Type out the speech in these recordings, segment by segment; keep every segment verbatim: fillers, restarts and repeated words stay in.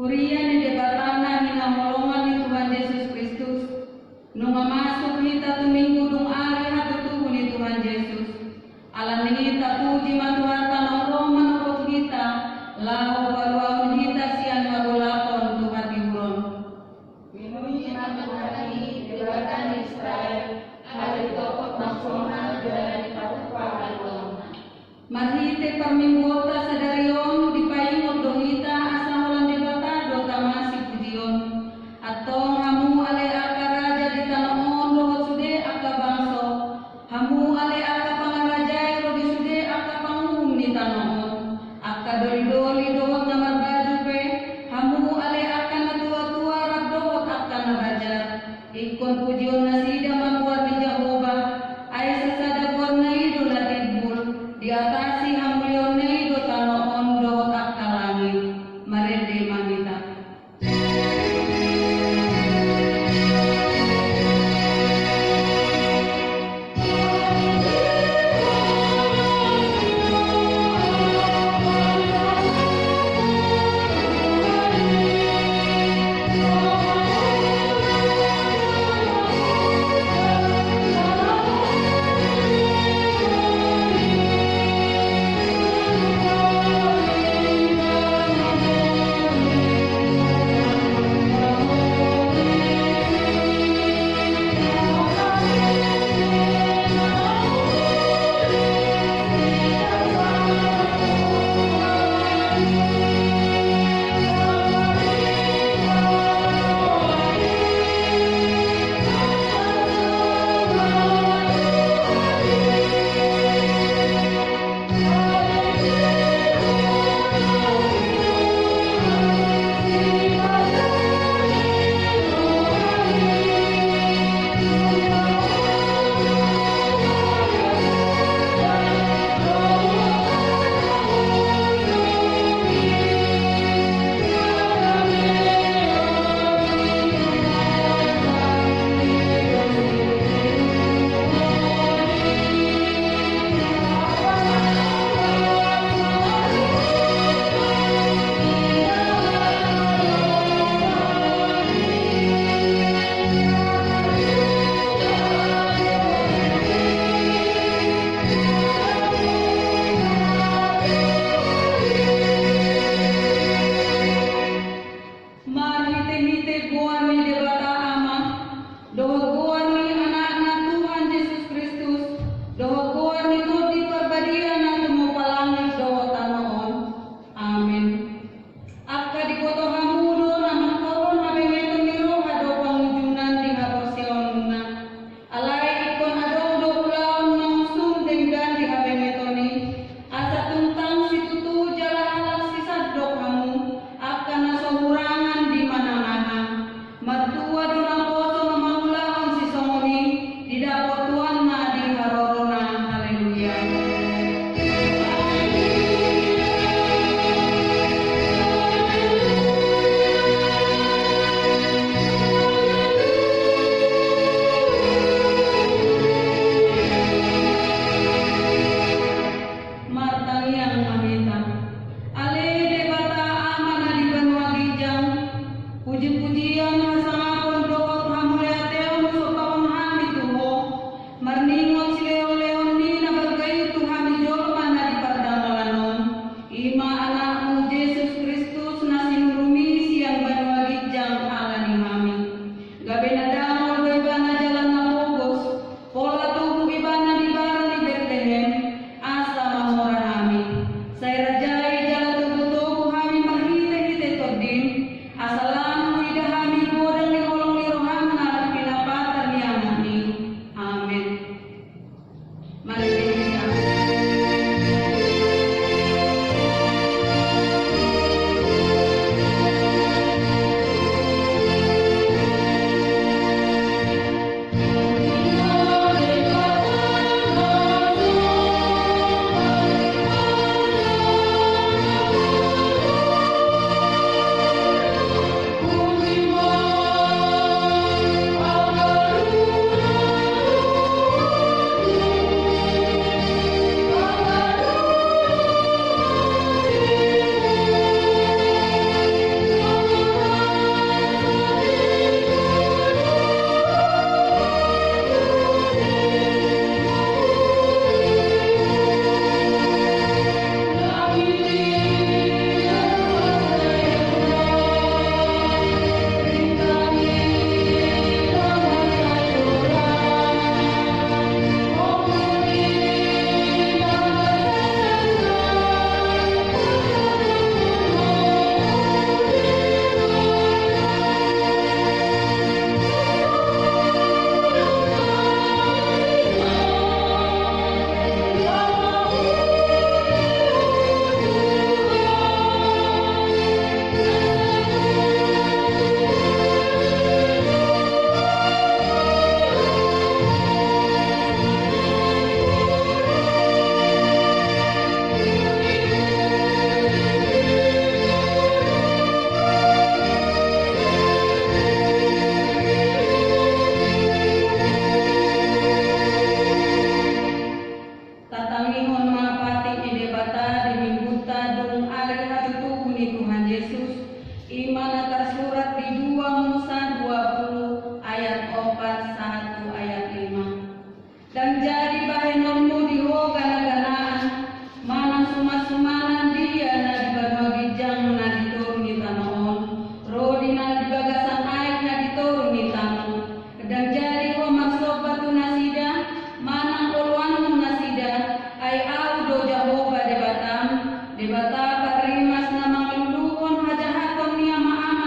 Huria ni Debata na hinaholongan ni Tuhan Jesus Kristus, nunga masuk hita tu minggu dung ari hatutubu ni Tuhan Jesus. Alani i tapuji ma Tuhanta na ro manopot hita, laho paluahon hita sian hagolapon tu hatiuron. Memuji ma Tuhan i, Debata ni Israel, ala ditopot ma sonang jala dipatupa haluaonna. Marhite parmingguonta sadari on dipaingot do hita asa holan Debata do tama sipujion. Antong hamu ale angka raja di tano on dohot sude angka bangso, hamu ale angka pangarajai ro di sude angka panguhum ni tano on, angka dolidoli dohot na marbaju pe, hamu ale angka natuatua rap dohot angka na bajar, ingkon pujion nasida ma goar ni Jahowa. Ai sasada goarna i do na timbul, diatasi hamuliaonna i do tano ni Tuhan Jesus, i ma na tarsurat di dua Musa dua puluh ayat opat sahat tu ayat lima. Ndang jadi bahenonmu di ho ganaganaan, manang sumansumanan dia na di banua ginjang na di toru ni tano on, ro di na di bagasan aek na di toru ni tano. Ndang jadi ho marsomba tu nasida, manang oloanmu nasida, ai Ahu do Jahowa Debatam, Debata parrimas na mangaluluhon hajahaton ni amaam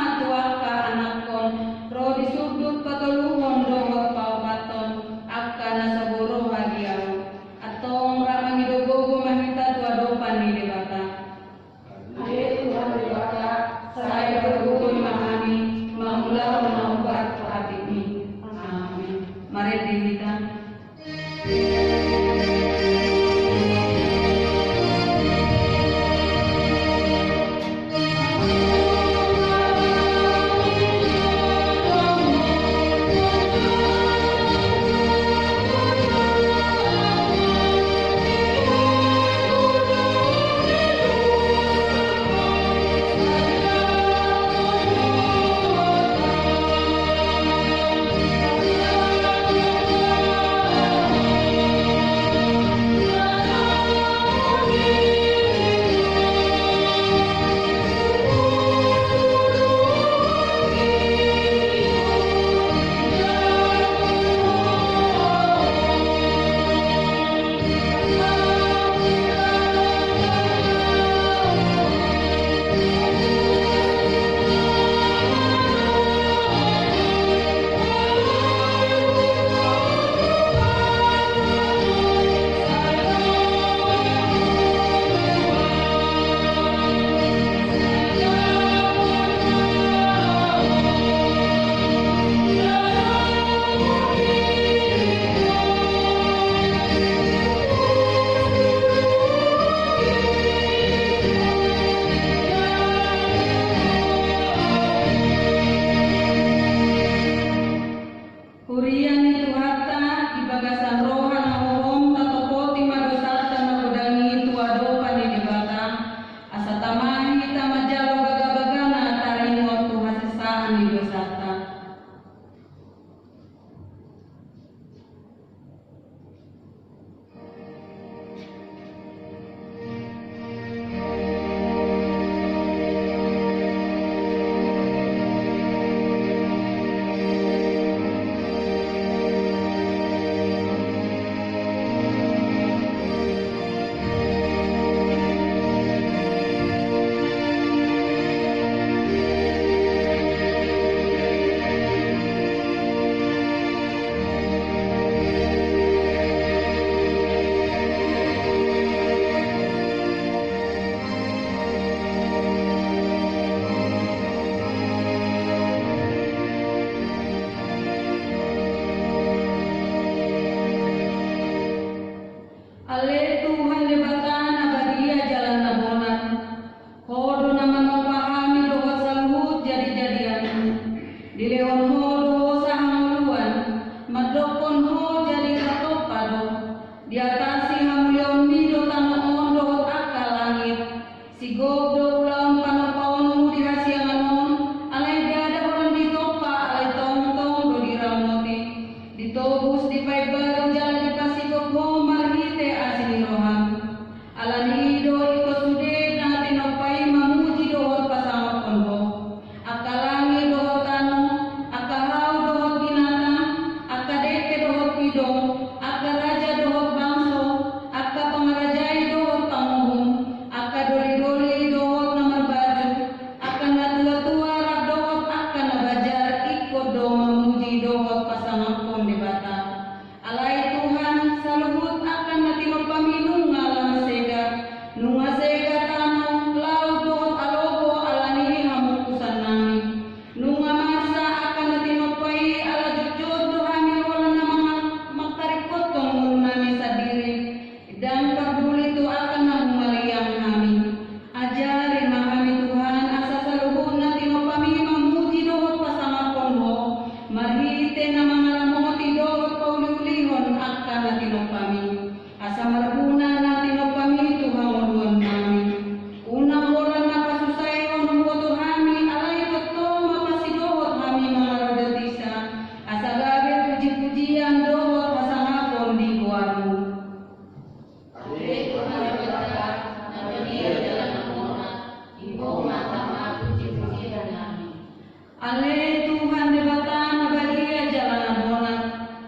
Ale Tuhan Debata na badia jala na bona,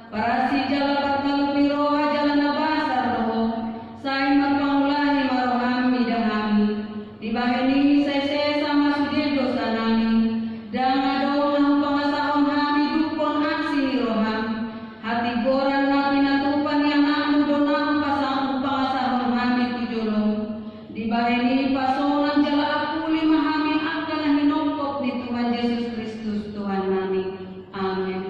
parasi jala partalupi roha jala na basar do Ho, sai marpangulahi ma roham mida hami. Dibahen i sai sesa ma sude dosanami, ndang adong na hupangasahon hami dumhon asi ni roham. Hatigoran na pinatupa ni Anakmu do na hupasa-, hupangasahon hami tu jolom. Dibahen i pasonang jala apuli ma hami angka na hinophop ni Tuhan Jesus Kristus Tuhannami. Amen.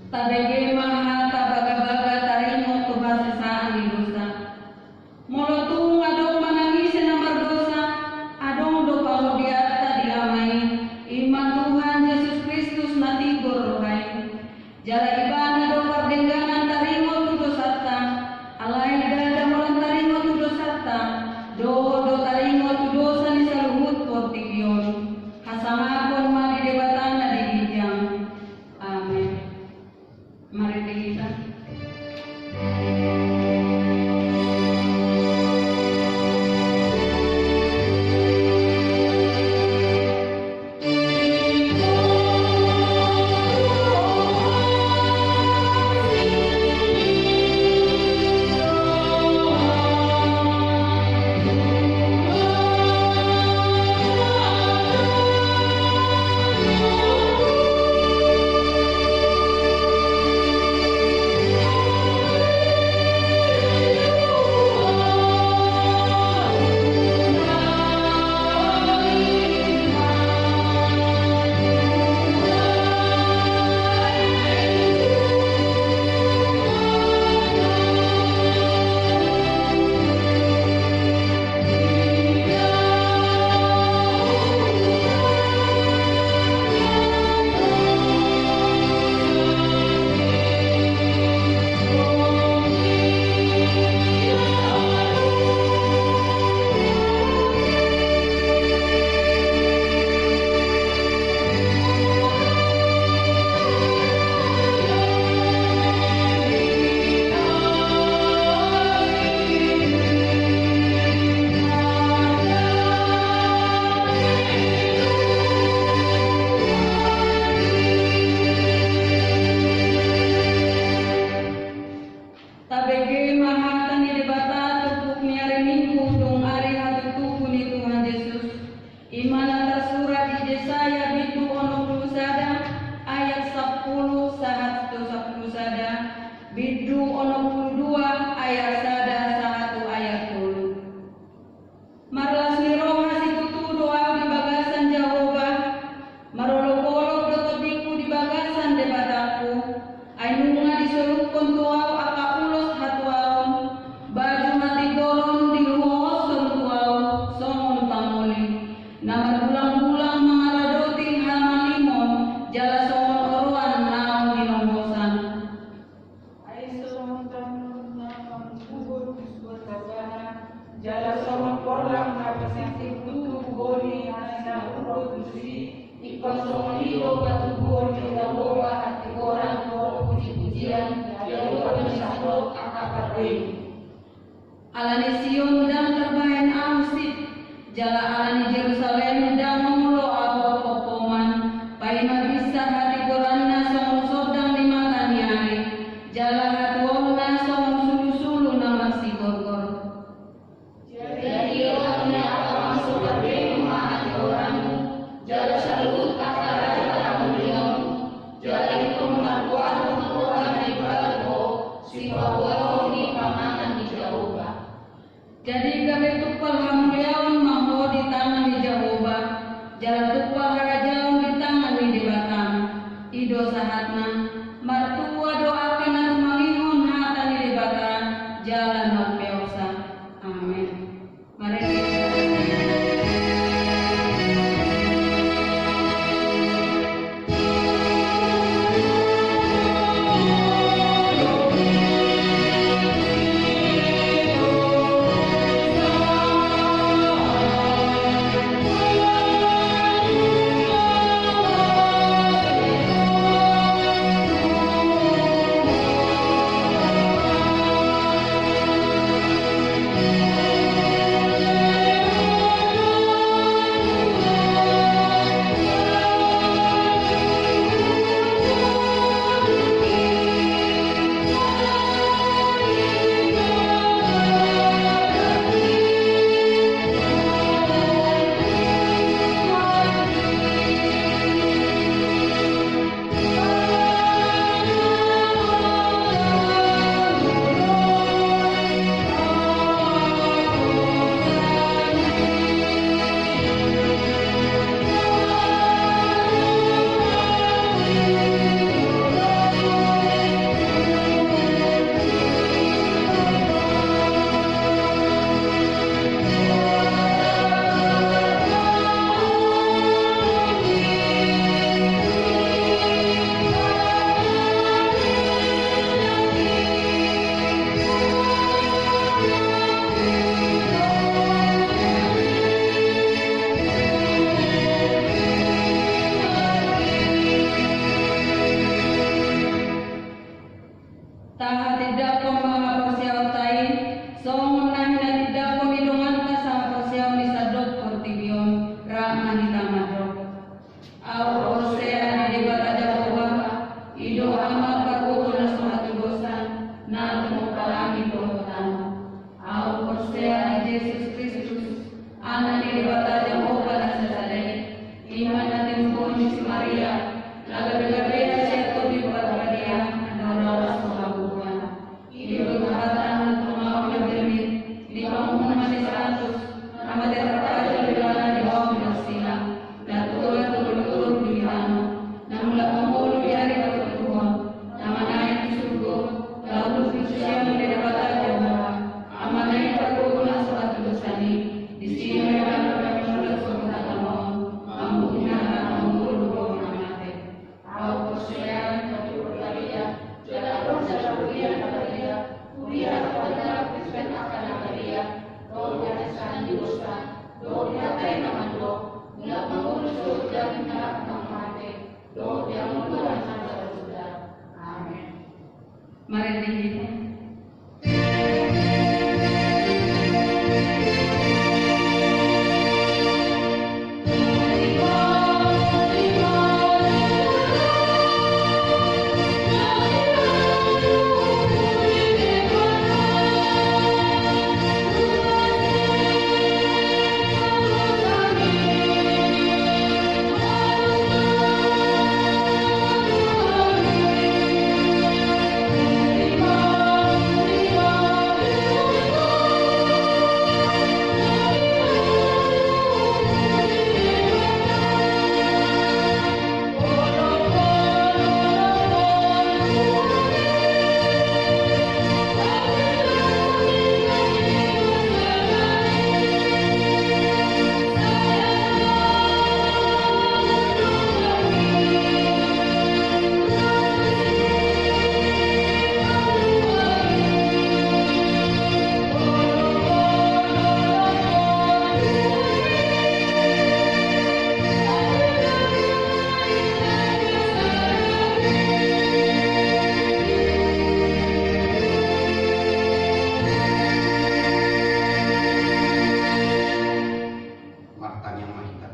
Tabege ma hata bagabaga taringot tu hasesaan ni dosa. Molo tung adong manang ise na mardosa, adong do pangondianta di Ama i, i ma Tuhan Jesus Kristus na tigor roha i. Jala Ibana do pardengganan taringot tu dosanta, alai ndada holan taringot tu dosanta, dohot do taringot tu dosa ni saluhut portibi on. Hasangapon ma di Debata na di ginjang. Amen. Marende hita. Tabege ma hata ni Debata turpuk ni ari Minggu dung ari hatutubu ni Tuhan Jesus. I ma na tarsurat di Jesaya bindu onom pulu sada ayat sampulu sahat tu sampulu sada, bindu onom pulu dua ayat sada sahat tu ayat tolu. Marlas ni roha situtu do ahu di bagasan Jahowa, marolopolop do tondingku di bagasan Debatangku, ai nunga disolukhon tu ahu angka ulos hatuaon, baju na tigor on diluhoshon tu ahu songon pangoli, na margulanggulang mangaradoti hamalimon, jala songon oroan naung hinohosan. Ai songon tanun na manguhut tu suan basana, jala songon porlak na pasingkir tutu boni na sinaurhon tusi, ingkon songon i do patubuhon ni Jahowa hatigoran dohot pujipujian di adopan ni sandok angka parbue. Ala ni Sion ndang tarbahen ahu sip, jala ala ni Jerusalem ndang molo ahu popompoman, paima binsar hatigoranna songon sondang di mata ni ari, jala hatuaonna songon sulusulu na marsigorgor. Jadi, ia ma na so parbue ma hatigoranmu, jala saluhut angka raja hamulionmu, jala ingkon margoar tu Tuhan na ipalu ho, sipaboaon ni panganan ni Jahowa. Jadi gabe tumpal hamu Harajaon ma ho di tangan ni Jahowa, jala tua harajaon di tangan ni Debata. I do sahatna. Martua do angka na tumangihon hata ni Debata jala na umpeopsa. Amen. Marende. Tahatindangkon ma haporseaonta i, songon na hinatindangkon ni donganta sahaporseaon di sandok portibi on, rap ma hita mandok. Ahu porsea di Debata Jahowa, i do Ama pargogo na so hatudosan, na tumompa langit dohot tano. Ahu porsea di Jesus Kristus, Anak ni Debata Jahowa na sasada i, i ma na tinubuhon ni si Maria, na gabe gabea sian Tondi Parbadia, na laho so habubuhan. I do Tuhanta na tumangihon na bere, dipanguhum ma di satus, na mate tarpajal ibana di hau ni Marsina, na tua tu tolu toru di tano, na mulak mangolu di ari partoruhon, na manaek tu surgo, na hundul tu siamun ni Debata Jahowa, Amana i pargogo na so hatudosan i, disi ma ibana gabe mulak sogot hata on, mambuhut na mangolu dohot na mate. Ahu porsea di Tondi Parbadia, jala Roh jala Huria na Badia, huria na patar, Kristen angka na badia, dohot di hahisahan ni dosa, dohot di hata i na mandok, mulak mangolu sogot daging na rap mate, dohot di hangoluan na saur matua. Amen. Marende hita. Martangiang ma hita.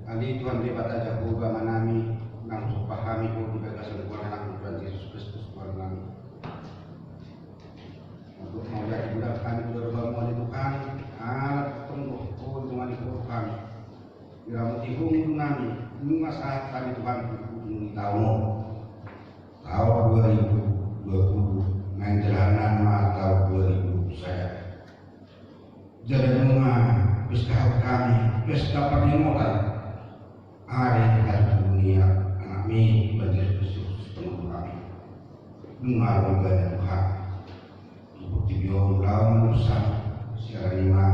Ale Tuhan Debata Jahowa Amanami, naung hupasahat hami Ho di bagasan goar ni Anakmu Tuhan Jesus Kristus Tuhannami. Untuk mauliate hami tu rohaM, ale Tuhan, ala tongtong Ho dongani Ho hami. Diramoti Ho ngolunami, nunga sahat hami Tuhan tu ujung ni taon on. Taon dua ribu dua puluh, naeng jala nang ma taon dua ribu dua puluh sada. Pesta parningotan ari hatutubu ni Anakmi, Tuhan Jesus Kristus, Pangurupi nami. Nunga ro ibana, Tuhan, di portibi on laho mandosa, siala ni i ma,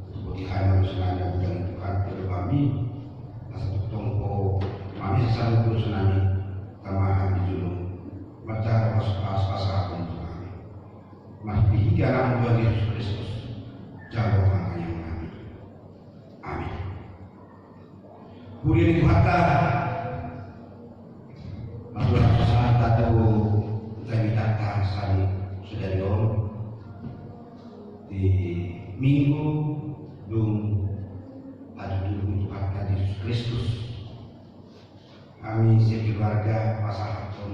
di portibi on ma dosa nami, Tuhan, di portibi on, asa tongtong Ho mamesa saluhut dosa nami, tama hami di jolo, manjalo pas, pas, pasahat Ho tu hami. Marhitehite Anakmu, Tuhan Jesus Kristus, jalo ma pangkirimon nami. Amin. Huria ni Tuhanta, marhite hata ni Tuhanta, tu jamita ta sadari on, di Minggu dung hatutubu ni Tuhanta Jesus Kristus, hami sekeluarga pasahathon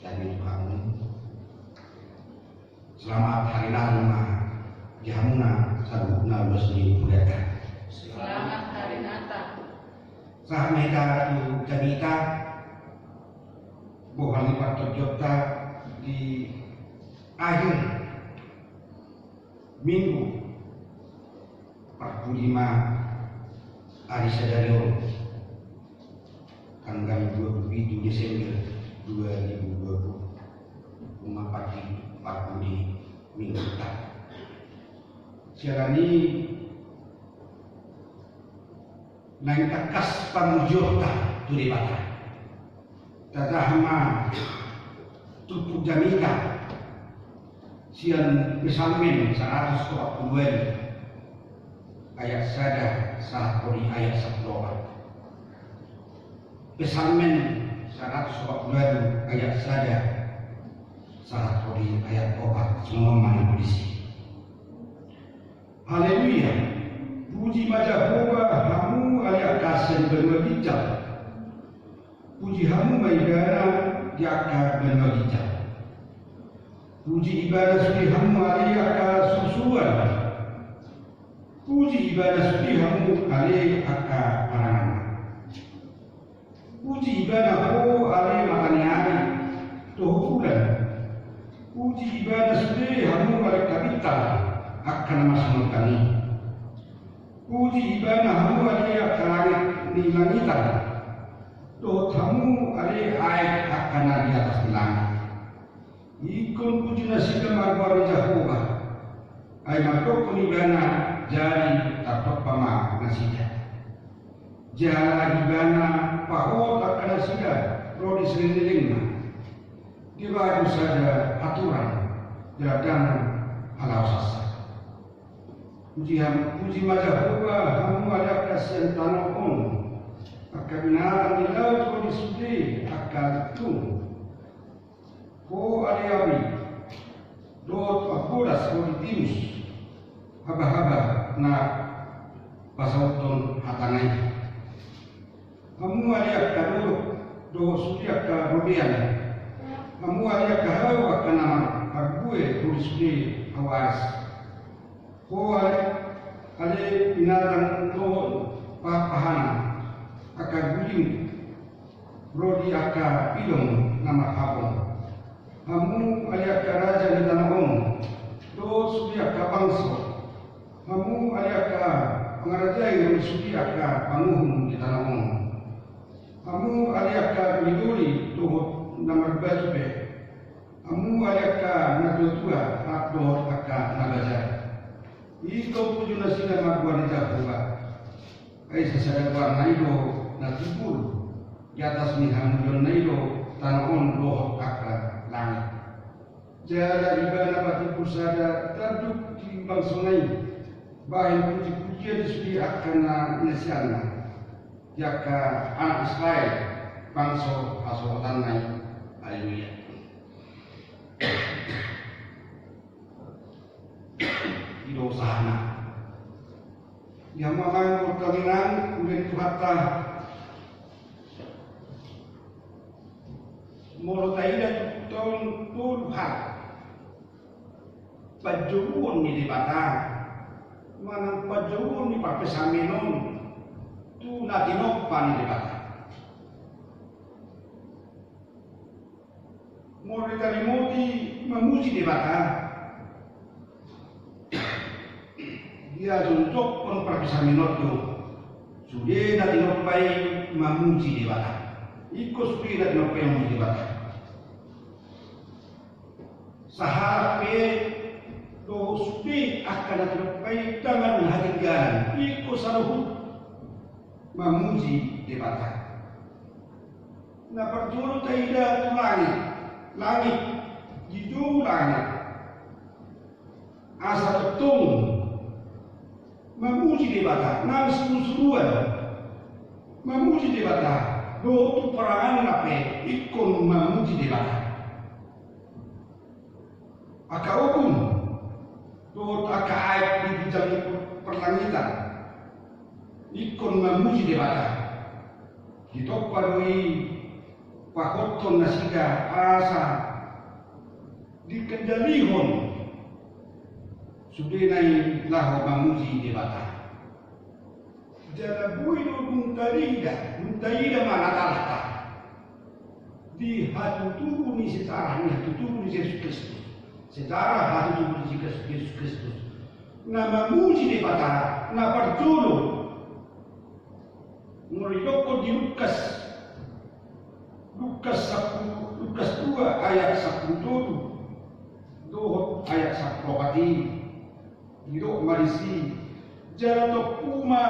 dame tu hamu. Selamat hari Natal ma di hamuna saluhutna, luas ni huriata. Selamat hari Natal. Sahat ma hita tu jamita, bohal ni partondion ta di akhir Minggu parpudi ma ari sadari on, tanggal dua puluh pitu Desember dua ribu dua puluh. Nunga parpudi, parpudi Minggu ta. Siala ni i naeng tangkas pamujionta tu Debata. Tajaha ma turpuk jamita sian Psalmen saratus opat pulu ualu, ayat sada sahat ro di ayat sampulu opat. Psalmen saratus opat pulu ualu, ayat sada sahat ro di ayat opat, songon on ma na disi. Haleluya. Puji ma Jahowa, hamu ale angka sian banua ginjang. Puji hamu ma Ibana di angka banua ginjang. Puji Ibana sude hamu ale angka surusuruan. Puji Ibana sude hamu ale angka paranganna. Puji Ibana ho ale mata ni ari dohot bulan. Puji Ibana sude hamu ale angka bintang, angka na marsonang i. Puji Ibana hamu ale angka langit ni langitan, dohot hamu ale aek angka na di atas ni langit. Ingkon puji nasida ma goar ni Jahowa. Ai mandokkon Ibana, jadi tartompa ma nasida. Jala Ibana pahot angka nasida ro di salelenglelengna. Dibahen sada aturan, jala ndang halaosansa. Puji ham-, puji ma Jahowa, hamu ale angka sian tano on, angka binatang ni laut ro di sude angka tung. Ho ale api, dohot pambodas ro di timus, habahaba na pasauthon hatana i. Hamu ale angka dolok dohot sude angka robean. Hamu ale angka hau angka na marbue ro di sude hau aras. Ho ale, ale binatang dohot pa-, pahana, angka guling ro di angka pilong na marhabong. Hamu ale angka raja ni tano on, dohot sude angka bangso. Hamu ale angka pangarajai ro di sude angka panguhum di tano on. Hamu ale angka dolidoli dohot na marbaju be. Hamu ale angka natuatua, rap dohot angka na bajar. Ingkon puji nasida ma goar ni Jahowa. Ai sasada goarna i do na timbul, di atas ni hamulionna i do tano on dohot angka langit. Jala Ibana patimbul sada tanduk di bangsona i, bahen pujipujian di sude angka na niasianna, di angka anak Israel, bangso hasohotanna i. Haleluya. I do sahana. Ia ma mangan, huria ni Tuhanta. Molo taida tu taon tolu hal panjouon ni Debata, manang panjouon ni parpsalmen on tu na tinompa ni Debata. Molo ditarimoti mamuji Debata, Ia jongjongkon parpsalmen on do sude na tinompa i mamuji Debata. Ingkon sude na tinompa i mamuji Debata. Sahalak pe dohot sude angka na tinompa i ndang adong hatinggalan, ingkon saluhut mamuji Debata. Na parjolo taida tu langit, langit, dijou langit. Asa tongtong mamuji Debata, nang surusuruan mamuji Debata, dohot tu paranganna pe ingkon mamuji Debata. Angka ogun dohot angka aek di ginjang ni parlangitan ingkon mamuji Debata. Ditompa do i pahothon nasida asa dikendalihon sudena i laho mamuji Debata. Jala boi do dung tarida, dung tarida ma na talahta di hatutubu ni sejarah ni hatutubu ni Jesus Kristus. Sejarah hatutubu ni Jesus Kristus. Na mamuji Debata na parjolo. Molo didokkon di Lukas, Lukas sampulu, Lukas dua ayat sampulu tolu dohot ayat sampulu opat i. Didok ma disi, jala tompu ma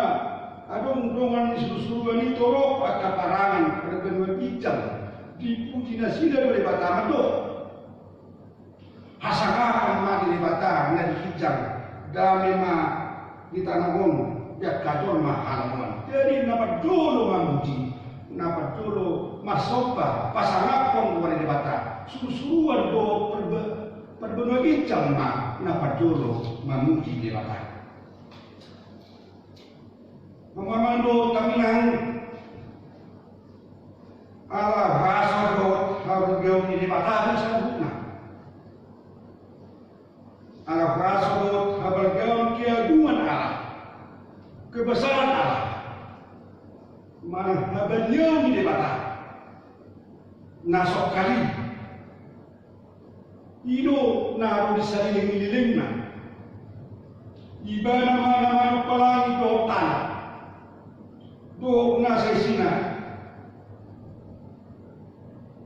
adong dongan ni surusuruan i torop angka parangan parbanoan ginjang, dipuji nasida do Debata mandok. Hasangapon ma di Debata na di ginjang, dame ma di tano on di angka jolma halomoan. Jadi na parjolo mamuji, na parjolo marsomba, pasangaphon kepada Debata, surusuruan dohot parba-, parbanoan ginjang ma na parjolo mamuji Debata. Amang dohot inang, ala huaso dohot habargaon ni Debata do saluhutna. Ala huaso dohot habargaon keagungan Allah, kebesaran Allah, manang habaliaon ni Debata na songkali. I do na ro di saleleng ni lelengna. Ibana ma na manompa langit dohot tano dohot nasa isina.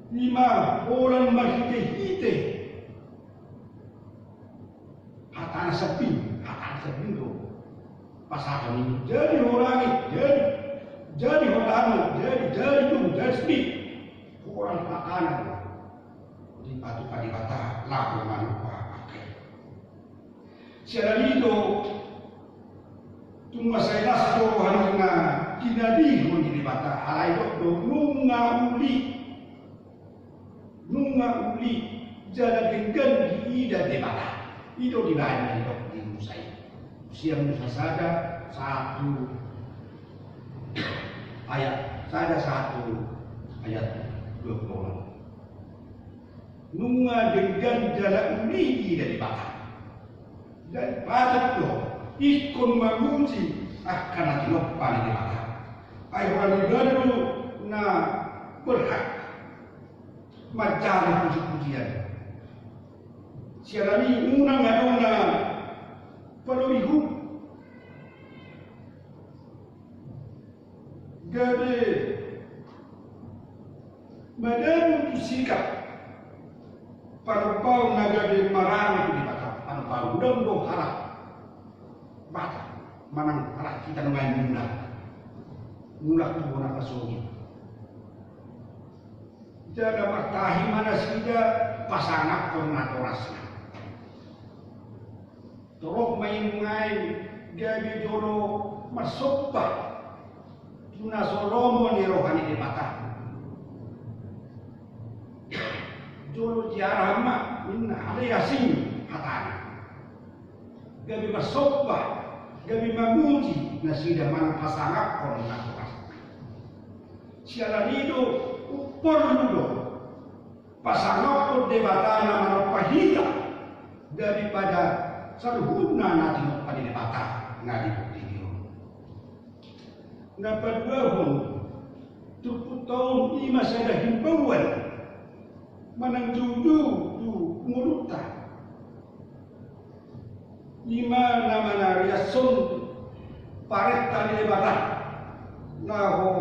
I ma holan marhitehite hatana sambing, hatana sambing do pasahaton i. Jadi ho langit, jadi, jadi ho tano, jadi, jadi tubuh, jadi sambing. Holan hatana do dipatupa Debata laho manompa angka i. Siala ni i do tung mansai las do roha ni na tinadihon ni Debata, alai didok do nunga uli, nunga uli jala denggan diida Debata. I do dibaen na didok di Musa i. Sian Musa sada, satu, ayat sada, satu, ayat dua pulu onom. Nunga denggan jala uli diida Debata. Jadi patut do ingkon mamuji angka na tinompa ni Debata. Ai holan ibana do na berhak manjalo pujipujian. Siala ni i unang adong na paloihut gabe madabu tu sikap panombaon na gabe marame tu Debata. Panombaon, unang do halak Batak manang halak hita nuaeng mulak, mulak tu bona pasogit. Jala martahi ma nasida pasangaphon natorasna. Torop ma i nuaeng gabe jolo marsomba tu na so lomo ni roha ni Debata. Jolo diarahon ma ninna, alai asing hatana. Gabe marsomba, gabe mamuji nasida manang pasangaphon natorasna. Siala ni i do umporlu do pasangaphon Debata na manompa hita daripada saluhutna na tinompa ni Debata na di portibi on. Na paduahon, turpukta on i ma sada himbauan manang joujou tu ngolunta. I ma na manarias Songon parenta ni Debata, laho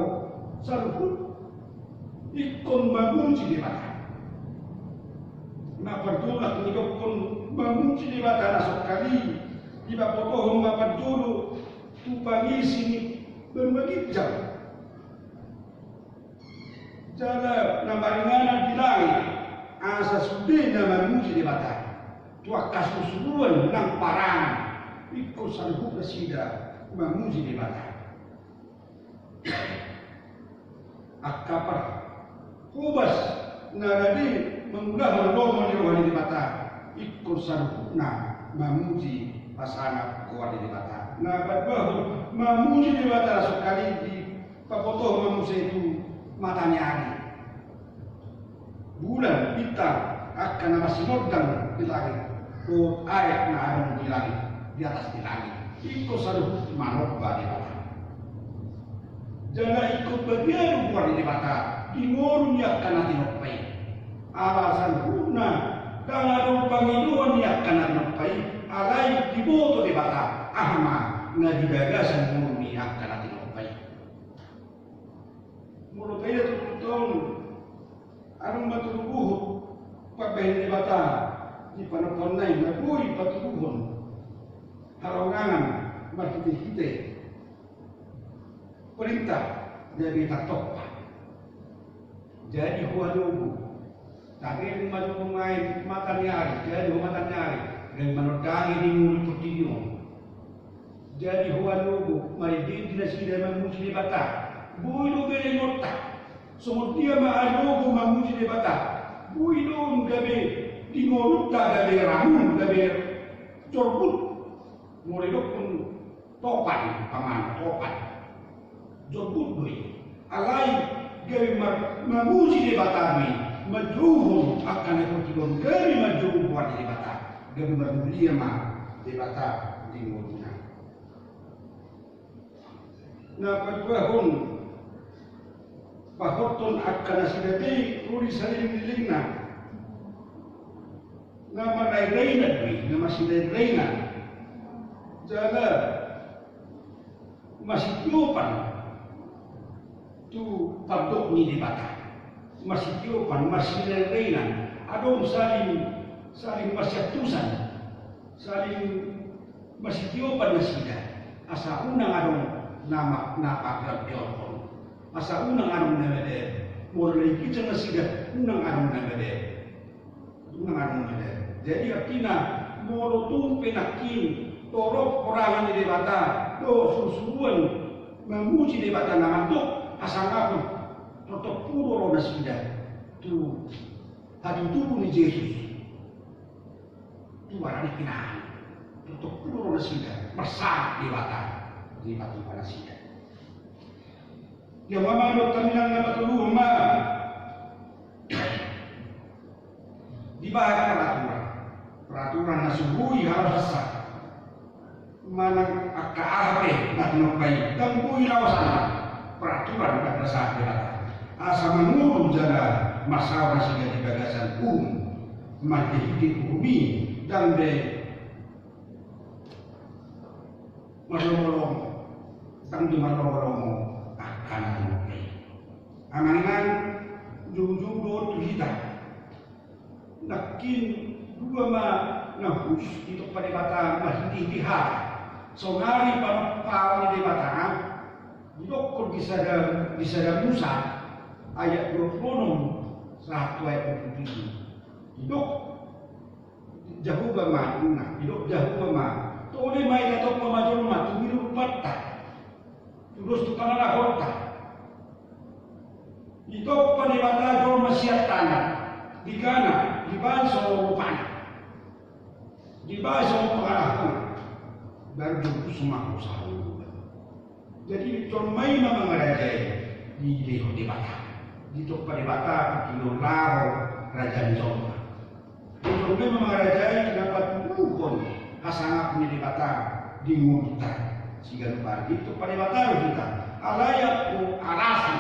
saluhut ingkon mamuji Debata. Na parjolo didokkon mamuji Debata na songkali, dipabotohon ma parjolo tu pangisi ni banua ginjang. Jala na maringanan di langit, asa sude na mamuji Debata. Tu angka surusuruan nang parangan, ingkon saluhut nasida mamuji Debata. Angka parhobas na rade mangulahon lomo ni roha ni Debata, ingkon saluhutna mamuji pasangap goar ni Debata. Na paduahon, mamuji Debata songkali di pabotohon ma muse tu mata ni ari, bulan, bintang, angka na masinondang di langit, dohot aek na adong di langit, di atas ni langit. Ingkon saluhut manomba Debata. Jala ingkon badia do goar ni Debata di ngolu ni angka na tinompa i. Ala saluhutna ndang adong pangidoan ni angka na tinompa i, alai diboto Debata aha ma na di bagasan ngolu ni angka na tinompa i. Molo taida tu turpukta on, adong ma tubu buhut pambahen ni Debata di panompaonna i na boi patuduhon haraungangan marhitehite perintah gabe tartompa. Jadi hualogo, tabereng ma jolo nuaeng mata ni ari, jadi ho mata ni ari, gabe manondangi di ngolu portibi on. Jadi hualogo, marende di nasida mamuji Debata. Boi do berengonta. Songon dia ma alogo mamuji Debata? Boi do gabe di ngolunta gabe ramun, gabe jorbut. Molo didokkon topan, umpamana topan, jorbut do i. Alai gabe mar-, mamuji Debata do i, manjouhon angka na portibi on, gabe manjou goar ni Debata, gabe marmulia ma Debata di ngoluna. Na paduahon, pahothon angka nasida be ro di saleleng ni lelengna. Na mardaindaina do i, na marsidaindaina. Jala masitiopan tu pandok ni Debata. Masitiopan, marsidaindaina. Adong saling, saling marsiantusan, saling masitiopan nasida. Asa unang adong na ma-, na pagardeonkon. Asa unang adong na madear. Molo na ingkon nasida, unang adong na madear. Unang adong na madear. Jadi artina, molo tung pe nangkin torop parangan ni Debata dohot surusuruan mamuji Debata na mandok hasangapon, totop do ro nasida tu hatutubu ni Jesus. Tu barani kinaan, totop do ro nasida marsangap Debata di patumpa nasida. Ia ma mandok hami nang na patoluhon ma. Dibahen peraturan. Peraturan na so boi halaosansa. Manang angka aha pe na tinompa i, ndang boi laosanna. Peraturan na pinasahat Debata. Asa mangolu jala marsaor nasida di bagasan uhum. Marhitehite uhum i, ndang be marlomolomo, ndang be marlomolomo angka na tinompa i. Amang inang, jongjong dohot tu hita. Nangkin dua ma na hushus ditompa Debata marhitehite hata. Saonari panompaon ni Debata, didokkon di sada, di sada Musa, ayat dua pulu onom sahat tu ayat dua pulu pitu. Didok Jahowa ma, ninna, didok Jahowa ma, tole ma i, ditompa ma jolma tu binurupanta, tu dos tu pangalahonta. Ditompa Debata jolma sian tano, digana, dibahen songon rupana, dibahen songon pangalahona, baru diutus ma tu sahalak. Jadi jolma i ma mangarajai, dilehon Debata, ditompa Debata, dilola raja ni jolma. Jolma i ma mangarajai na patuduhon hasangapon ni Debata di ngolunta. Siganup ari ditompa Debata do hita. Alai anggo alasan,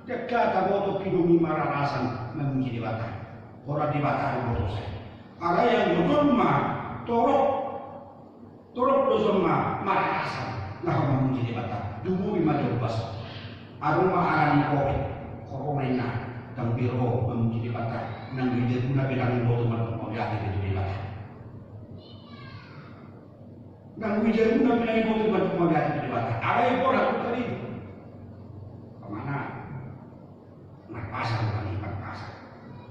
ndang taboto pe do i maralasan mamuji Debata. Holan Debata do diboto sai. Alai anggo jolma torop, torop Jolma maralasan laho mamuji Debata, tubu i ma di ombas. Adong ma ala ni covid, corona, ndang be ro mamuji Debata, ndang be ijaguna pe ndang diboto mandok mauliate tu Debata. Ndang be ijaguna pe ndang diboto mandok mauliate tu Debata. Alai borat do tadi. Pamana. Marpasar do hami, marpasar.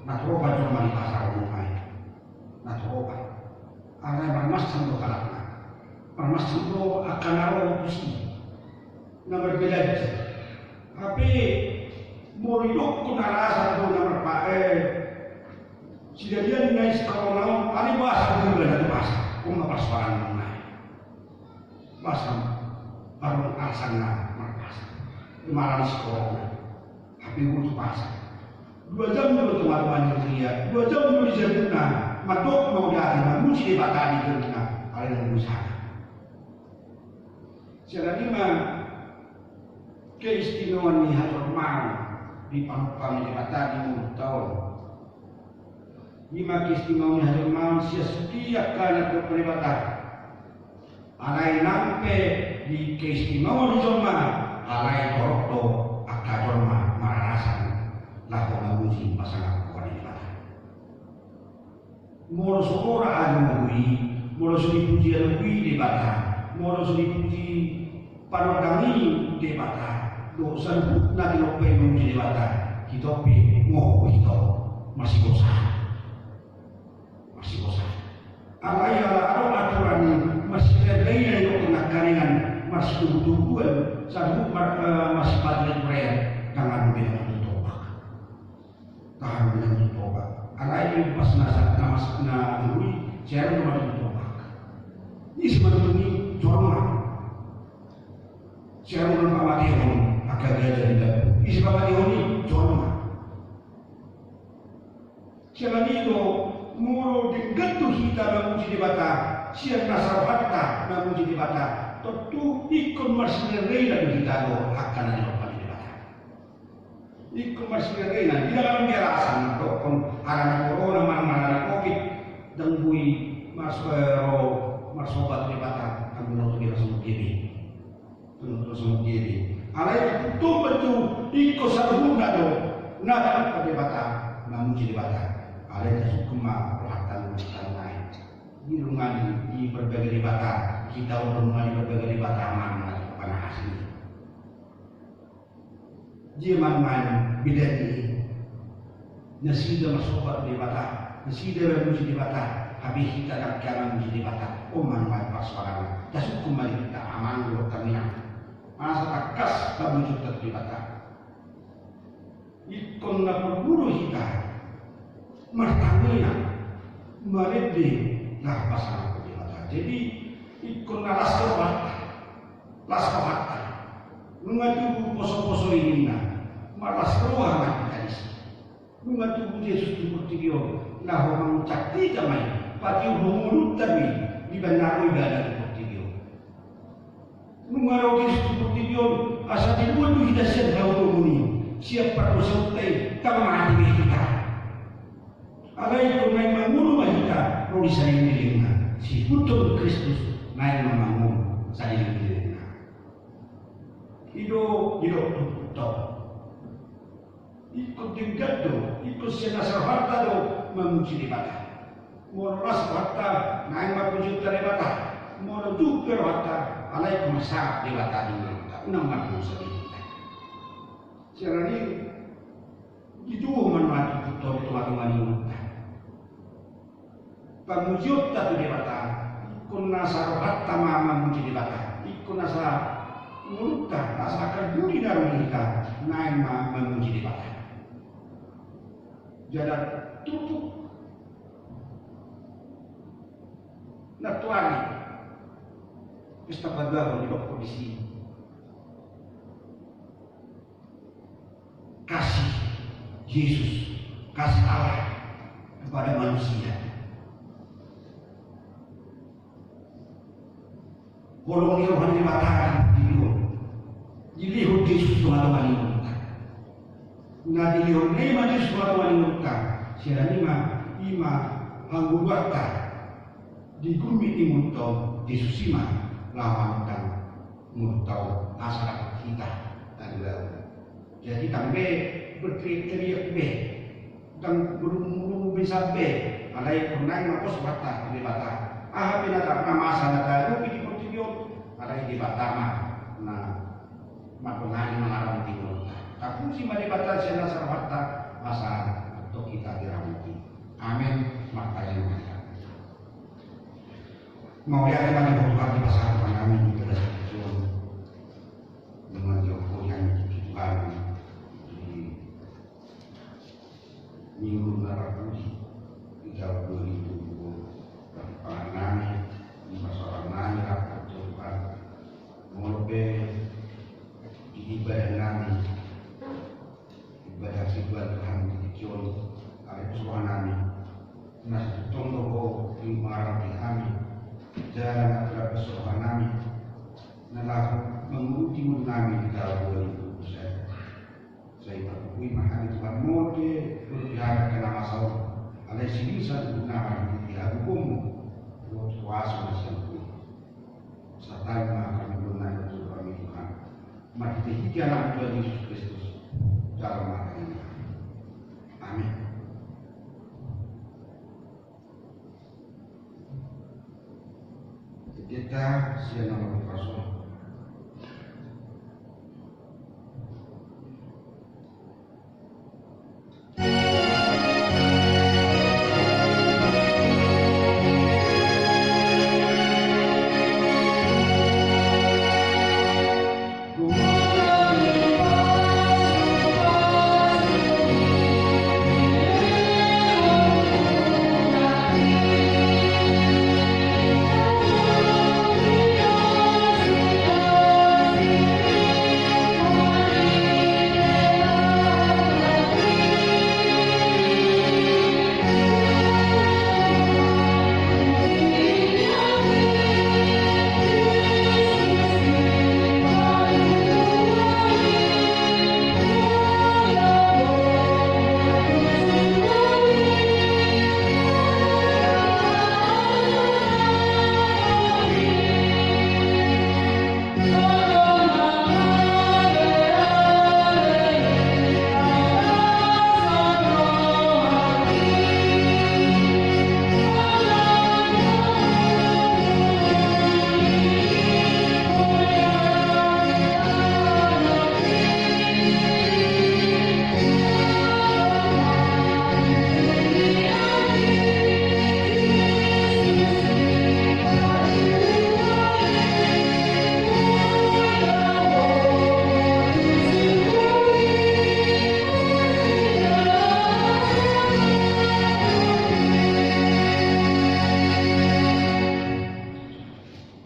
Naturopan jolma di pasar on nunga i. Naturopan. Alai marmansang do halakna. Marmansang do angka na ro tusi. Na marbelanja. Hape molo didokkon alasan do na marpa-, eh, sidalian na i sitaon on, alai boasa do dibelanja tu pasar. On ma parsoalan nunga i. Boasa adong alasan na marpasar? Maralasan corona. Hape boha tu pasar? Dua jam do tongatonga ni huria, dua jam do dijaguna, mandok mauliate, mamuji Debata di jaguna, alai ndang boi sanga. Siala ni i ma keistimewaan ni hajolmaon dipanumpang ni Debata di ngolunta on. I ma keistimewaan ni hajolmaon sian setiap angka na dipanumpang ni Debata. Alai nang pe di keistimewaan ni jolma, alai torop do angka jolma maralasan laho mamuji, pasangap roha ni Debata. Molo so ora aluhu i, molo so dipuji aluhu i Debata, molo so dipuji panondang i Debata, dohot saluhutna tinompa i mamuji Debata, hita pe, ngo hita, masibosahan. Masibosahan. Alai ala adong aturan i, marsileleian i dohot nangkaningan, marsitubutubuan, saluhut mar-, eh, marsipatureturean, ndang adong be na tutu tombak. Ndang adong be na tutu tombak. Alai di pas na sa-, na mas-, na dulu i, sian adong ma tutu tombak. Ise manutun i, jolma. Sian adong pamatehon, angka gaja di lambung. Ise pamatehon i, jolma. Siala ni i do, molo denggan do hita mamuji Debata, sian nasa rohanta mamuji Debata, tontu ingkon marsileleian do hita dohot angka na ninompa ni Debata. Ingkon marsileleian, ndang adong be alasan mandokkon ala ni corona, manang ala ni covid, ndang boi mars-, eh, ro marsoba tu Debata, ndang boi ro tu Debata songon dia be. Songon dia be. Alai tutu, tutu, ingkon saluhutna do na tangkap Debata, mamuji Debata. Alai tasungkun ma rohanta nunga i. Di nunga di, di berbagai debata, hita on nunga di berbagai debata, amang na di panahasi. Dia ma nunga i bedana i. Nasida marsoba tu Debata, nasida mamuji Debata, hape hita ndang hea mamuji Debata. On ma nunga i parsoalanna. Tasungkun ma di hita, amang dohot inang. Asa tangkas pamujionta tu Debata. Ingkon na porlu do hita martangiang, marende, laho pasangap tu Debata. Jadi, ingkon na las rohanta, las rohanta. Nunga tubu poso-poso i ninna, marlas roha ma hita disi. Nunga tubu Jesus tu portibi on, laho manguncang hita ma i, patiup hamu ngolunta be, di bagasan na ro ibana tu portibi on. Nunga ro Jesus tu portibi on, asa diboan do hita sian haurungun i, sian pardosaonta i, ndang mate be hita. Alai ingkon naeng mangolu ma hita, ro di salelenglelengna, siihuthon Kristus, naeng ma mangolu, salelenglelengna. I do, i do, to. Ingkon denggan do, ingkon sian las rohanta do mamuji Debata. Molo las rohanta, naeng ma pujionta Debata. Molo juhut pe rohanta, alai ingkon marsangap Debata di ngolunta. Unang mardosa be hita. Siala ni i, dituhor ma nunga tutu i di tongatonga ni ngolunta. Pamujionta tu Debata, ingkon nasa rohanta ma mamuji Debata, ingkon nasa ngolunta, nasa angka diri na ro di hita, naeng ma mamuji Debata. Jala tutu na tuari, pesta pagabon di bako di sini. Kasih Yesus, kasih Allah kepada manusia. Holong ni roha ni Debata dilehon, dilehon Jesus tu tongatonga ni ngolunta. Na dilehon na i ma Jesus tu tongatonga ni ngolunta, siala ni i ma, i ma hangoluanta di gumit ni ngolunta on, Jesus i ma laho manungkun murtau asa dapot hita na dua. Jadi ndang be berteriak-teriak be, ndang berumur-umur be sampe, alai hurang ma pos Tuhanta tu Debata. Aha pe na ta-, na masa na tahadopi di portibi on, alai Debata ma na mandongani, mangaramoti ngolunta. Tapuji ma Debata sian nasa rohanta, asa tong hita diramoti. Amen. Martangiang ma hita. Mauliate ma di Ho Tuhan, dipasahat ma hami di bagasan tingki on. Dengan diongkoi hami di Tuhan di minggu na parpudi, di taon dua ribu dua puluh. Pangan nami, di pasaran nami, rap tu Tuhan. Molo pe di ibadah nami, ibadah sibuan Tuhan di tingki on, alai pos roha nami. Na sitongtong do Ho mangaramoti hami, jala na tolap pos roha nami, na laho mangurupi ngolu nami di taon dua ribu dua puluh satu. Sai tarpukui ma hami Tuhan, molo pe dohot di hami angka na masa on, alai sibisa do hami di hagogoonmu dohot kuasamu na sian Tuhan. Satahi ma hami dohot nami tu hami Tuhan. Marhite-hite Anakmu Tuhan Jesus Kristus, jalo ma hami. Amin. Pendeta sian nama berpaso.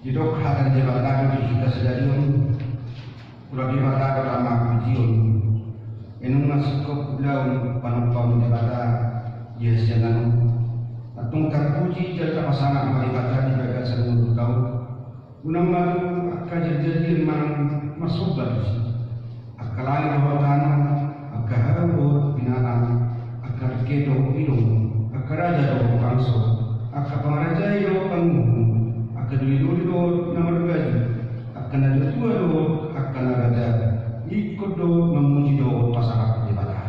Didok hata ni Debata do di hita sadari on. Ula Debata do ma pujion. Nunga singkop ulaon panompaon ni Debata di hasiangan on. Antong tarpuji jala tapasangap ma Debata di bagasan ngolunta on. Unang ma tutu angka jadijadian manang marsomba tusi. Angka langit dohot tano, angka hau dohot binatang, angka dengke dohot hidong, angka raja dohot bangso, angka pangarajai dohot panguhum, angka dolidoli dohot na marbaju, angka na tua dohot angka na raja, ingkon do mamuji dohot pasangap Debata.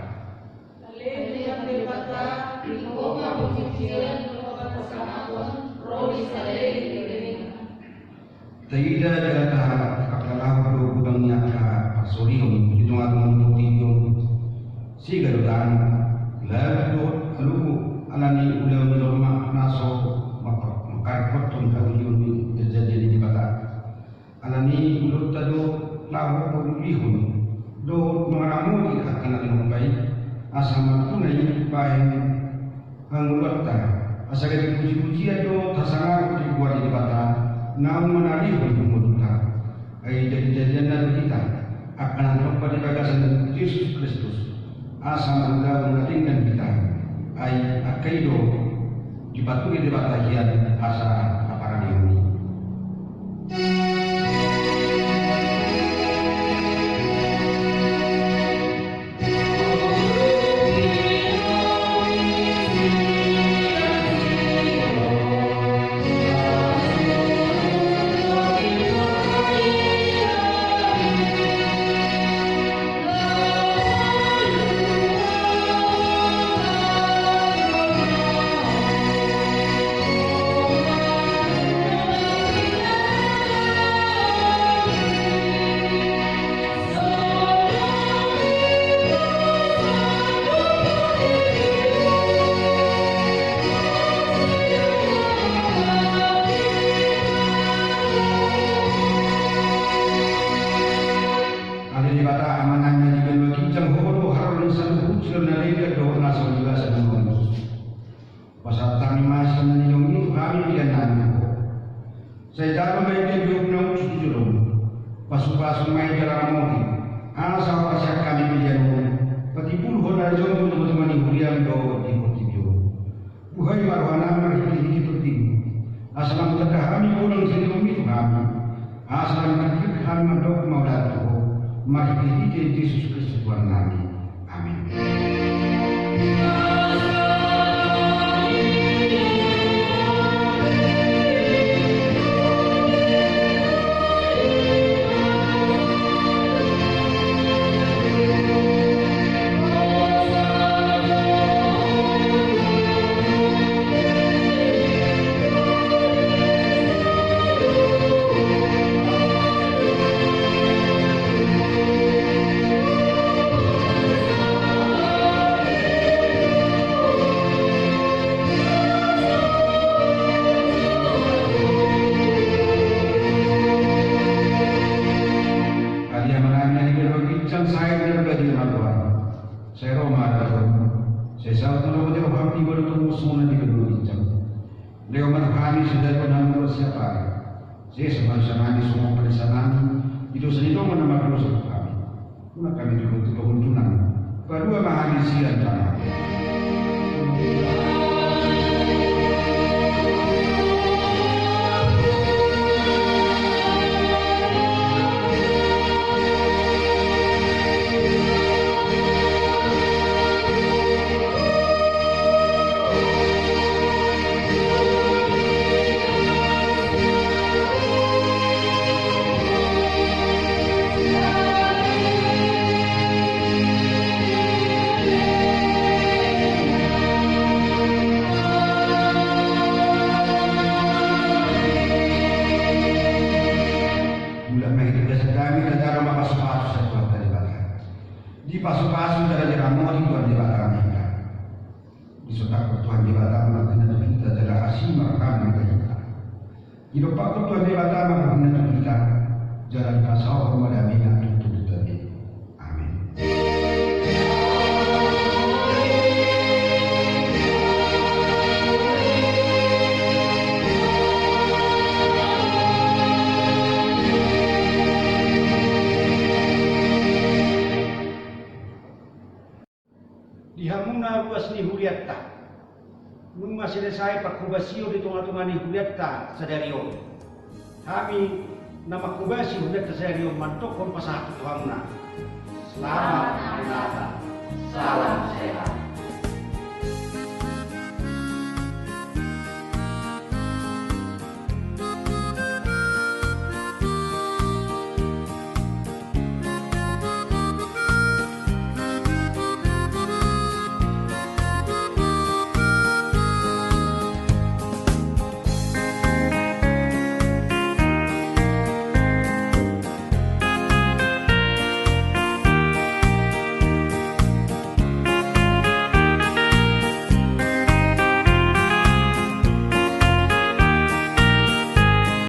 Haleluya, Debata, di Ho ma pujipujian dohot pasangapon ro di saleleng lelengna. Taida jala tahalangkap do godang ni angka parsorihon di tongatonga ni portibi on. Sega do tano, laut dohot halumpang, alani ulaon ni jolma na so mangkarhophon haulion ni jadijadian ni Debata. Alani i ulaonta do laho paulihon dohot mangaramoti angka na tinompa i, asa marguna i bahen hangoluanta, asa gabe pujipujian dohot hasangapon di goar ni Debata naung manarihon ngolunta. Ai jadijadianna do hita angka na tinompa di bagasan Jesus Kristus, asa marulaon na denggan hita. Ai angka i do dipatudu Debata hian asa taparani hami. Sai jalo ma i gabe uju na uju tu jolomu. Pasupasu ma i jala ramoti. Asa huparsiap hami pelean on. Patimbulhon na jombu tu tongatonga ni huriam dohot di portibi on. Buhai ma rohanami marhitehite tondim. Asa lam tanda hami godang sian tondim tu hami. Asa lam tanda hami mandok mauliate tu Ho. Marhitehite Jesus Kristus Tuhannami. Amin. Adia manang na di bere ginjang sai di bere ginjang. Sai ro ma adaton. Sai saut ma dohot di roham di bere ginjang songon na di bere ginjang. Lehon ma tu hami sadari on hami na marsiapari. Sesa ma dosanami songon panesanami di dosa ni dongan na mardosa tu hami. Unang hami tubu tu pangunjunan. Palua ma hami sian tangan. Mulak ma hita sian dame, tajalo ma pasupasu sian Tuhanta Debata. Dipasupasu jala diramoti Tuhan Debata ma hita. Disondangkon Tuhan Debata ma rohana tu hita jala asi ma rohana tu hita. Didompakkon Tuhan Debata ma rohana tu hita jala dipasaorhon ma damena tu tondinta be. Amin. Di hamuna ruas ni hurianta. Nunga selesai parhobasion di tongatonga ni hurianta sadari on. Hami na manghobasi hurianta sadari on mandokhon pasahat tu hamuna. Selamat hari Natal. Salam sehat.